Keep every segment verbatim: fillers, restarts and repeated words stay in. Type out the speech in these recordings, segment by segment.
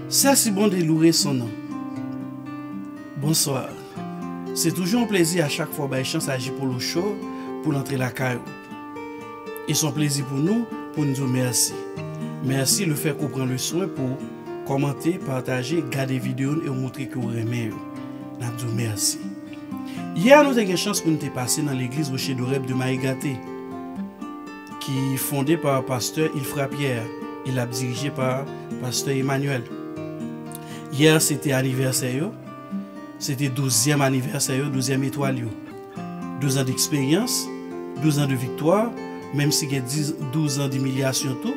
C'est si bon de louer son nom. Bonsoir. Se toujou yon plezi a chak fwa w bay chans a Jipolo Show pou l antre lakay ou. E se yon plezi pou nou pou n di w mèsi. Mèsi lefètke w pran le swen pou w kòmante, pataje, gade videyo n e w montre ke w renmen yo. N ap di w mèsi. Yè a, nou te gen chans pou n te pase nan legliz Woche Dorèb de Mayigate, ki fonde pa pastè Ilfra Pierre e l ap dirije pa pastè Emmanuel. Yè a, se te anivèsè yo, se te douzyèm anivèsè yo, douzyèm etwal yo. Douz an deksperyans, douz an de viktwa, menm si gen dis, douz an dimilyasyon tou,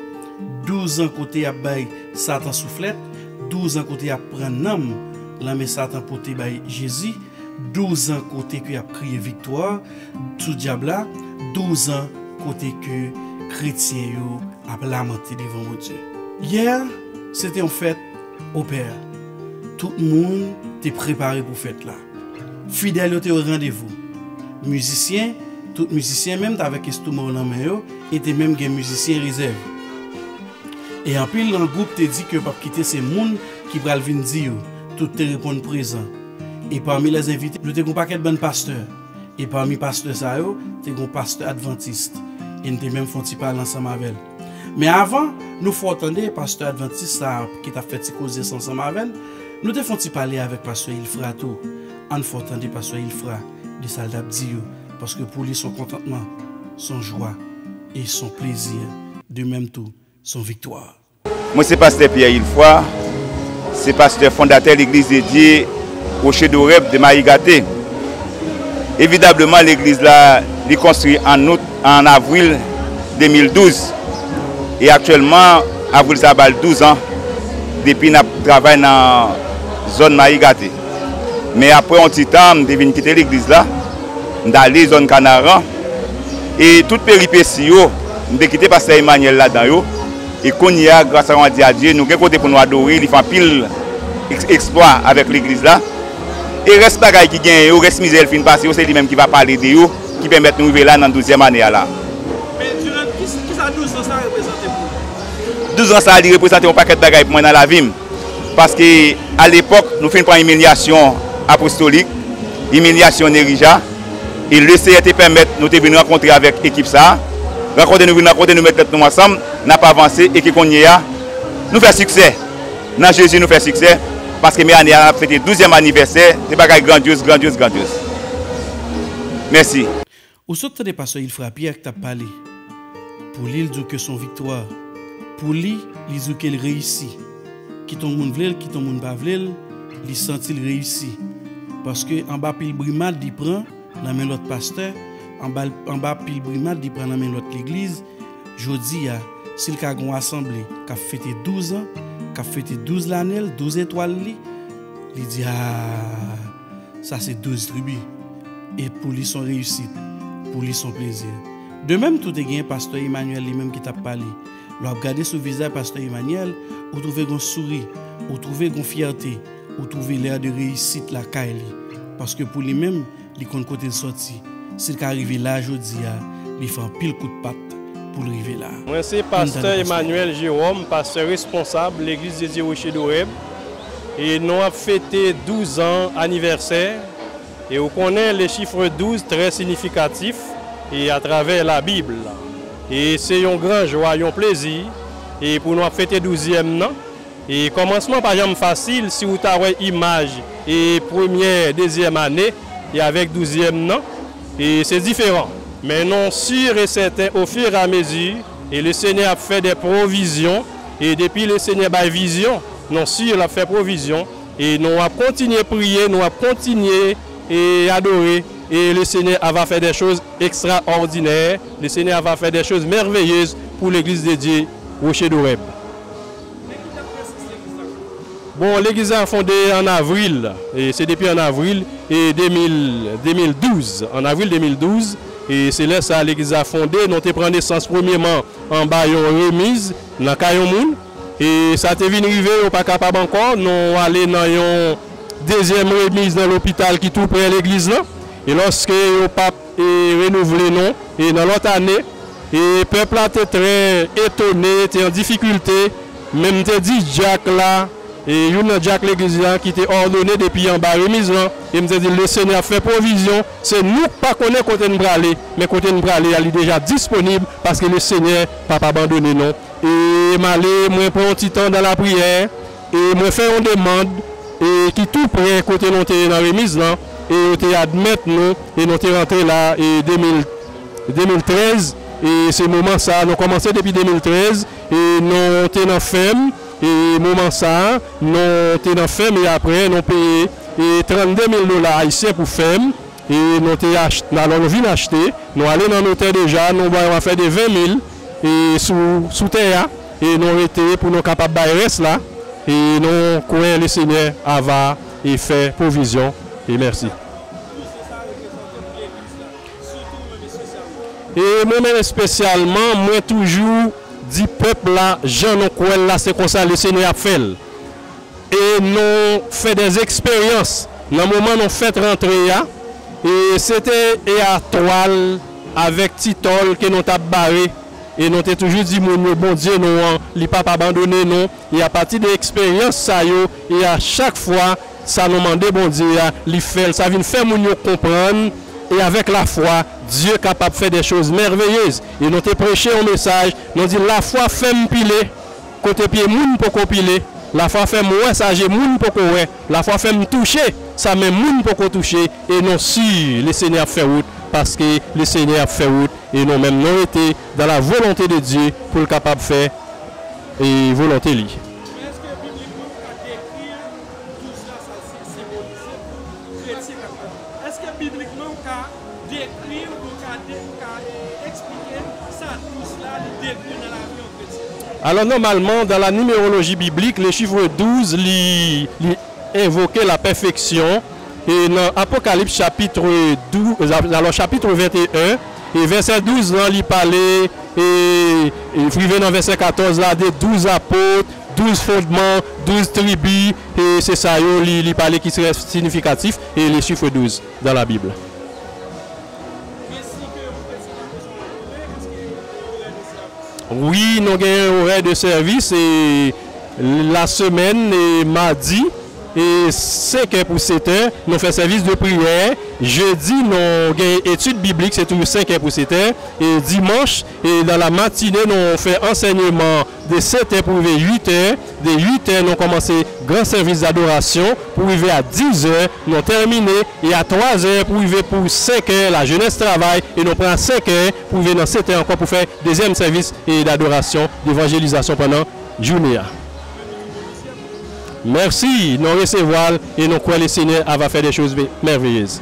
douz an kote y ap bay Satan souflèt, douz an kote y ap pran nanm nan men Satan pote bay Jezi, douz an kote ke y ap kriye viktwa sou dyab la, douz an kote ke kretyen yo ap lamante devan Bondye. Yè, se te yon fèt opè. Tout moun te prepare pou fèt la. Fidèl yo te o randevou. Mizisyen, tout mizisyen menm t avèk enstriman yo nan men yo e te menm gen mizisyen rezèv. E anpil nan gwoup te di ke yo p ap kite se moun ki pral vin di yo. Tout te reponn prezan. E pami lèzenvite, nou te gen yon pakèt bann pastè. E pami pastè sa yo, te gen yon pastè advantis. E n te menm fè yon ti pale ansanm avè l. Men avan nou fè w tande pastè advantis sa a ki t ap fè ti koze sa ansanm avè l, nou te fè yon ti pale avèk pastè Ilfra tou. Ann fè w tande pastè Ilfra de sa l t ap di yo, paske pou li se yon kontantman, se yon jwa, e se yon plezi, de menm tou, se yon viktwa. Mwen se pastè Pierre Ilfra, se pastè fondatè Legliz de Dye Woche Dorèb de Mayigate. Evidableman, legliz la, li konstwi an out, an avril de mil douz. E aktyèlman, avril sa a ba l douz an depi n ap travay nan zòn Mayigate. Men apre yon ti tan, m te vin kite legliz la, m t ale zòn Kanaran. E tout peripesi yo, m te kite pastè Emmanuel ladan yo. E kounye a, gras a yon di a Dye, nou gen kote pou nou adore, li fè anpil eks-, eksplwa avèk legliz la. E rès bagay ki genyen yo, rès mizè l fin pase yo, se li menm ki va pale de yo, ki pèmèt nou rive la nan douzyèm ane a la. Men, Durant, ki, kisa douz an sa reprezante pou ou? Douz an sa, li reprezante yon pakèt bagay pou mwen nan lavi m. Paske, alepòk, nou fin pran imilyasyon apostolik, imilyasyon Nerija, e Lesenyè te pèmèt nou te vin rankontre avèk ekip sa a. Rankontre nou vin rankontre, nou met tèt nou ansanm, n ap avanse, e ke kounye a, nou fè siksè. Nan Jezi, nou fè siksè, paske men ane a, n ap fete douzyèm anivèsè, se bagay grandyoz, grandyoz, grandyoz. Mèsi. Ou sot tande pastè Ilfra Pierre ki t ap pale. Pou li, l di w ke se yon viktwa. Pou li, li di w ke l reyisi. Kit yon moun vle l, kit yon moun pa vle l, li santi l reyisi. Paske anba pil brimad li pran nan men lòt pastè, anba, anba pil brimad li pran nan men lòt legliz, jodi a, si l ka gen yon asanble k ap fete douz an, k ap fete douz lane l, douz etwal li, li di, a, sa se douz tribi. E pou li se yon reyisit, pou li se yon plezi. De menm tou te gen pastè Emmanuel li menm ki t ap pale. Lè w ap gade sou vizaj pastè Emmanuel, ou twouve gen yon souri, ou twouve gen yon fyète, ou twouve lè de reyisit lakay li. Paske pou li menm, li konn kote l sòti. Si l ka rive la jodi a, li fè anpil kout pat pou l rive la. Mwen se pastè Emmanuel Jérôme, pastè responsab Legliz de Dye Woche Dorèb. E nou ap fete douz an anivèsè. E ou konnen le chiffre douze trè sinifikatif e atravè Labib. E se yon gran jwa, yon plezi. E pou nou ap fete douzyèm nan. E kòmansman pa janm fasil si w ta wè imaj e premyè, dezyèm ane e avèk douzyèm nan. E se diferan. Men nou si e sèten, ofiramezi, e Lesenyè ap fè de pwovizyon. E depi Lesenyè bay vizyon, nou si l ap fè pwovizyon. E nou ap kontinye priye, nou ap kontinye e adore. E Lesenyè a va fè de choz ekstraòdinè. Lesenyè a va fè de choz mèveyez pou Legliz de Dye Woche Dorèb. Bon, legliz la fonde an avril, e se depi an avril, e de mil, de mil douz, an avril de mil douz, e se lè sa legliz la fonde, nou te pran nesans premyeman anba yon remiz nan kay yon moun, e sa te vin rive, yo pa kapab ankò, nou ale nan yon dezyèm remiz nan lopital ki tou prè legliz lan, e lòske yo p ap, e, renouvle non, e nan lòt ane, e pèp la te trè etone, te an difikilte, men m te di dyak la, E youn nan dyak legliz la ki te òdone depi anba remiz lan, e m te di l, Lesenyè ap fè pwovizyon, se nou k pa konnen kote n prale, men kote n prale a, li deja disponib, paske Lesenyè p ap abandone nou. E m ale, mwen pran yon ti tan dan lapriyè, e mwen fè yon demann, e ki tou pre kote nou te ye nan remiz lan, e yo te admèt nou, e nou te rantre la, e de mil, de mil trèz, e se moman sa, nou kòmanse depi de mil trèz, e nou te nan fèm, e moman sa, nou te nan fèm, e apre, nou peye, e trannde mil dola ayisyen pou fèm, e nou te achte, alò nou vin achte, nou ale nan notè deja, nou bay yon afè de ven mil, e sou, sou tè a, e nou rete pou nou kapab bay rès la, e nou kwè Lesenyè ava, e fè pwovizyon, e mèsi. E mwen menm espesyalman, mwen toujou di pèp la, jan nou kwè l la, se konsa Lesenyè ap fè l. E nou fè dè eksperyans. Nan moman nou fèt rantre a, e se te e a twal avèk ti tòl ke nou t ap bare, e nou te toujou di moun yo, Bondye nou an, li p ap abandone nou, e apati de eksperyans sa yo, e a chak fwa, sa nou mande Bondye a, li fè l, sa vin fè moun yo konprann, e avèk lafwa, Dye kapab fè dè choz mèveyez. E nou te preche yon mesaj, nou di, lafwa fè m pile, kote pye moun poko pile, lafwa fè m wè sa je moun poko wè, lafwa fè m touche sa men moun poko touche, e nou si Lesenyè ap fè wout, paske Lesenyè ap fè wout, e nou menm nou rete dan la volonte de Dye pou l kapab fè, e, volonte li. Èske biblikman ou ka dekri douz la sa l se- senbolize pou kretyen k ap pran? Èske biblikman ou ka dekri, ou ka de- ou ka, e, eksplike sa douz la li dekri nan lavi yon kretyen? Alors normalement, dans la numérologie biblique, le chiffre douze li, li envoke la pèfeksyon. E nan Apokalips chapit douz, alò chapit venteyen, e vèsè douz lan, li pale, e, e rive nan vèsè katòz la, de douz apot, douz fondman, douz tribi, e se sa yo li, li pale ki trè siyifikatif, e le chiffre douze dans la Bible. Wi, nou gen orè de sèvis, e la semèn, e madi, e senk è pou sèt è, nou fè sèvis de priyè. Jedi, nou gen etid biblik, se toujou senk è pou sèt è. E dimanch, e dans la matinée, nou fè ansèyman de sèt è pou rive uit è. De uit è, nou kòmanse gran sèvis dadorasyon pou rive a diz è, nou tèmine. E a twa è pou rive pou senk è, la jeunesse travay, e nou pran a senk è pou rive nan sèt è ankò pou fè dezyèm sèvis, e, dadorasyon, devanjelizasyon pandan jounen an. Mèsi, nou resevwa l e nou kwè Lesenyè ava fè de choz me- mèveyez.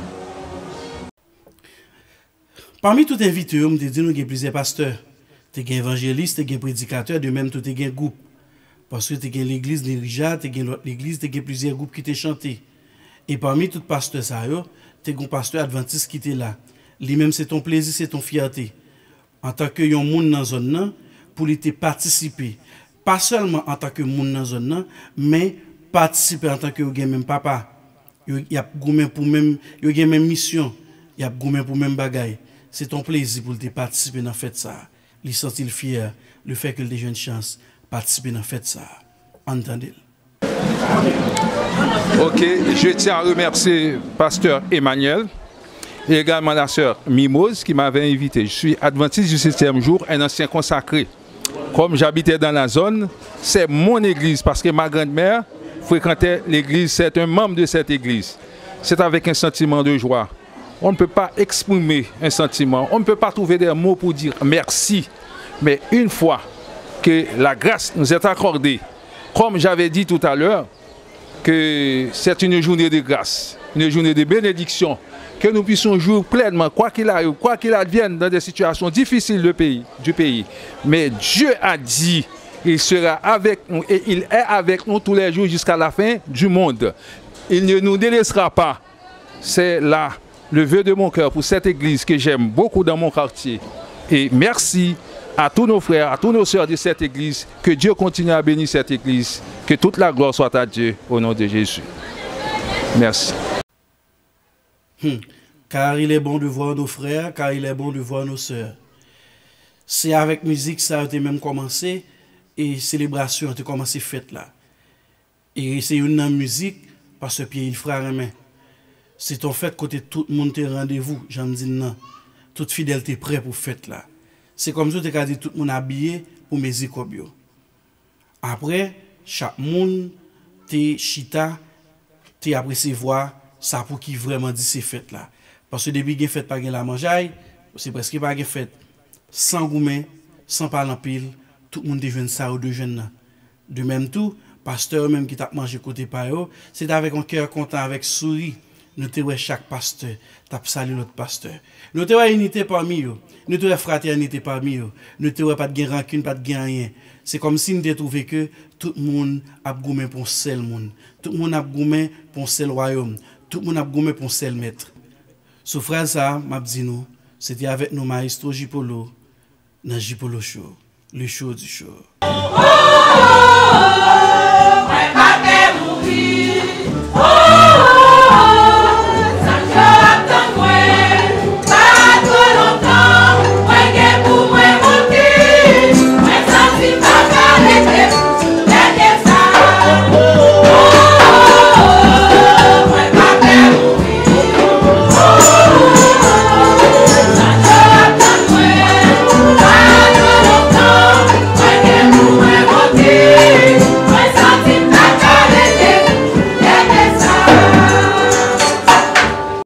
Pami tout envite yo, m te di nou gen plizyè pastè. Te gen evanjelis, te gen predikatè, de menm tou te gen gwoup. Paske te gen legliz Nerija, te gen lòt legliz, te gen plizyè gwoup ki te chante. E pami tout pastè sa yo, te gen yon pastè advantis ki te la. Li menm se t on plezi, se t on fyète. Antanke yon moun nan zòn nan, pou li te patisipe. Pa sèlman antanke moun nan zòn nan, men patisipe antanke yo gen menm papa. Yo, y ap goumen pou menm, yo gen menm misyon. Y ap goumen pou menm bagay. Se t on plezi pou l te patisipe nan fèt sa a. Li santi l fyè lefètke l te jwenn chans patisipe nan fèt sa a. Ann tande l. Ok, je tiens à remercier Pasteur Emmanuel et également la sœur Mimose qui m'avait invité. Je suis adventiste du septième jour, un ancien consacré. Comme j'habitais dans la zone, c'est mon église parce que ma grand-mère fréquentait l'église, c'est un membre de cette église. C'est avec un sentiment de joie. On ne peut pas exprimer un sentiment, on ne peut pas trouver des mots pour dire merci. Mais une fois que la grâce nous est accordée, comme j'avais dit tout à l'heure, que c'est une journée de grâce, une journée de bénédiction, que nous puissions jouir pleinement, quoi qu'il arrive, quoi qu'il advienne dans des situations difficiles de pays, du pays. Mais Dieu a dit, il sera avec nous et il est avec nous tous les jours jusqu'à la fin du monde. Il ne nous délaissera pas. C'est là le vœu de mon cœur pour cette église que j'aime beaucoup dans mon quartier. Et merci à tous nos frères, à tous nos sœurs de cette église. Que Dieu continue à bénir cette église. Que toute la gloire soit à Dieu au nom de Jésus. Merci. Hmm. Car il est bon de voir nos frères, car il est bon de voir nos sœurs. Se avèk mizik sa yo te menm kòmanse, e selebrasyon an te kòmanse fèt la. E se youn nan mizik Pastè Pierre Ilfra renmen. Se t on fèt kote tout moun te randevou, jan m di n nan. Tout fidèl te prè pou fèt la. Se kòmsi w te ka di tout moun abiye pou mezi kòb yo. Apre, chak moun te chita, te ap resevwa sa pou ki vrèman di se fèt la. Paske depi gen fèt pa gen lamanjay, se prèske pa gen fèt. San goumen, san pale anpil, tout moun te jwenn sa yo dwe jwenn nan. De menm tou, pastè yo menm ki t ap manje kote pa yo, se t avèk yon kè kontan, avèk souri, nou te wè chak pastè t ap salye lòt pastè. Nou te wè inite pami yo, nou te wè fratènite pami yo, nou te wè pa t gen rankin, pa t gen anyen. Se kòmsi n te twouve ke tout moun ap goumen pou yon sèl moun, tout moun ap goumen pou yon sèl wayòm, tout moun ap goumen pou yon sèl mèt. Sou fraz sa a, m ap di nou, se te avèk nou Maestro Jipolo nan Jipolo Show, le show du show.